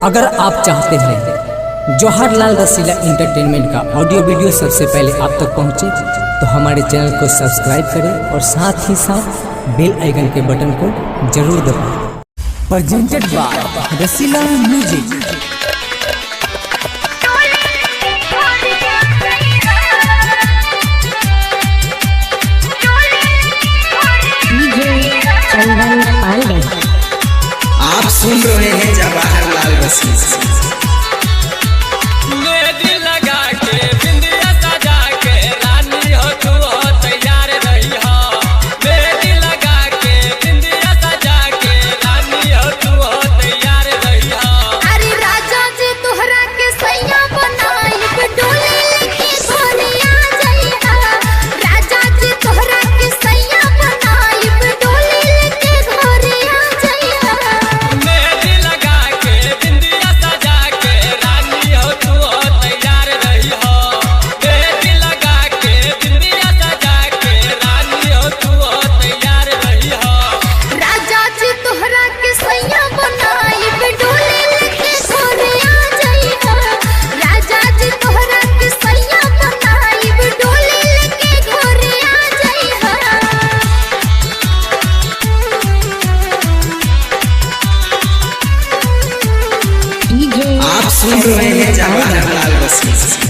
अगर आप चाहते हैं जवाहरलाल रसीला एंटरटेनमेंट का ऑडियो वीडियो सबसे पहले आप तक पहुंचे, तो हमारे चैनल को सब्सक्राइब करें और साथ ही साथ बेल आइकन के बटन को जरूर दबाएं। Presented by Rasila music. Chandan Pandey. आप सुन रहे हैं जवाहरलाल रसीला। मेहंदी लगा के, बिंदिया सजा के, रानी हो तू हो तैयार रही हो। मेहंदी लगा के, बिंदिया सजा के, रानी हो तू हो तैयार रही हो। अरे राजा जी, तोहरा के सैया बनाई, डोली लेके घरे आ जाइहा। राजा जी, तोहरा के सैया बनाई, डोली लेके घरे आ जाइहा। मेहंदी लगा के, बिंदिया सजा के, रानी हो तू हो तैयार रही हो। मेहंदी लगा के, बिंदिया सजा के, रानी हो तू हो तैयार रही हो। राजा जी, तोहरा के सैया बनाई, डोली लेके घरे आ जाइहा। राजा जी, तोहरा के सैया बनाई, डोली लेके घरे आ जाइहा। डीजे आप सुन रहे हैं जवाहरलाल रसीला।